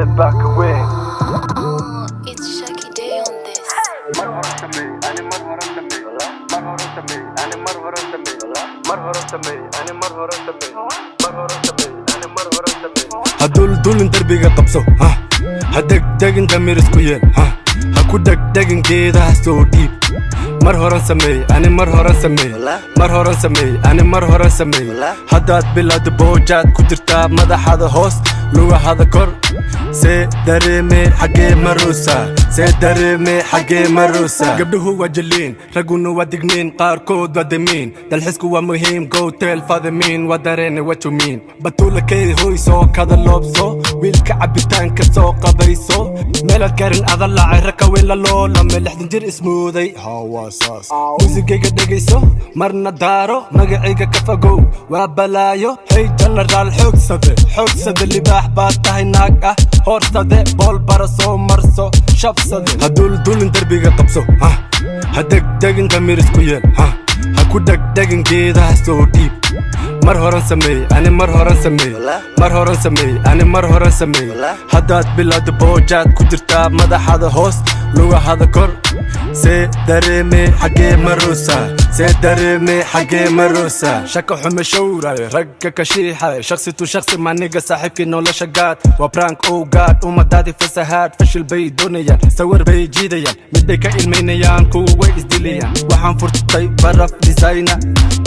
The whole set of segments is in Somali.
Geed baa ka weyn. It's Shaki Day on this. Mar hore sameey ani, mar hore sameey, mar hore sameey ani, mar hore sameey, mar hore sameey ani, mar hore sameey, mar hore sameey ani, mar hore sameey. Ha duldulin, derbiga qabso, ha ha degdegin, damir isku yeel, ha ha ku dhegdhegin, geedaha soo dhiib. Mar horan sameey ani, mar horan sameey, mar horan sameey ani, mar horan sameey. Haddaad bilowda boojaad ku jirtaa, madaxada hoos, lugahada kor. See dareeme xaggee maruusa? See dareeme xaggee maruusa? Gabdhuhu waa jaliin, ragguna waa digniin, qaarkood waa damiin. Dalxisku waa muhiim, go tell fadamiin. Waa dareene, what you mean? Batuula kay hoy, soo kada loobso, wiilka cabitaanka soo qabayso. Meelaad garin ada lacay, raka weyn la loolame, 60 jir ismooday hawaasaas. Muusigayga dhegayso, marna daaro, magacayga ka fogow, waa balaayo. Hey jenaraal, xoogsade, xoogsade, libaax baad tahay, naag ah hoorsade, bool bara soo marso, shabsade. Ha duldulin, derbiga qabso, ha ha degdegin, damir isku yeel, ha ha ku dhegdhegin, geedaha soo dhiib. Mar horan sameey ani, mar horan sameey, mar horan sameey ani, mar horan sameey. Haddaad bilowda boojaad ku jirtaa, madaxada hoos, lugahada kor. See dareeme xaggee maruusa? See dareeme xaggee maruusa? Shaka xume showray, ragga ka shiixay, shakhsi tu shakhsi maniga, saaxiibkii nolosha gaad. Waa prank, oh God, ummadaadi fasahaad. Fashil bay doonayaan, sawir bay jiidayaan, mid bay ka ilmaynayaan, kuwa way isdilayaan. Waxaan furtay baraf designer,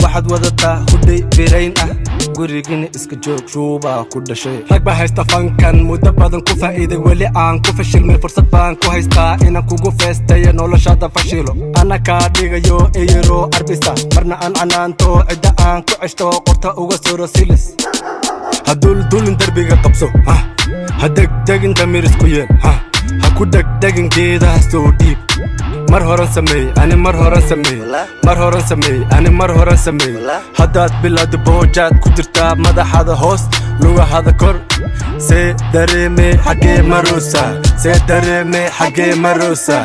waxaad wadataa hudhay birayn ah, gurigina iska joog, shuubaa ku dhashay. Rag baa haysta fankan muddo badan ku faa'iiday, weli aan ku fashilmay. Fursad baan ku haystaa inaan kugu feestayo, noloshaada fashilo, ana kaa dhigayo eyaro arbisa, marna aan canaanto, cidda aan ku ceshto, qorta uga suro silis. Ha duldulin, derbiga qabso, ha ha degdegin, damir isku yeel, ha ha ku dhegdhegin, geedaha soo dhiib. Mar horan sameey ani, mar horan sameey, mar horan sameey ani, mar horan sameey. Haddaad bilowda boojaad ku jirtaa, madaxada hoos, lugahada kor. See dareeme xaggee maruusa? See dareeme xaggee maruusa?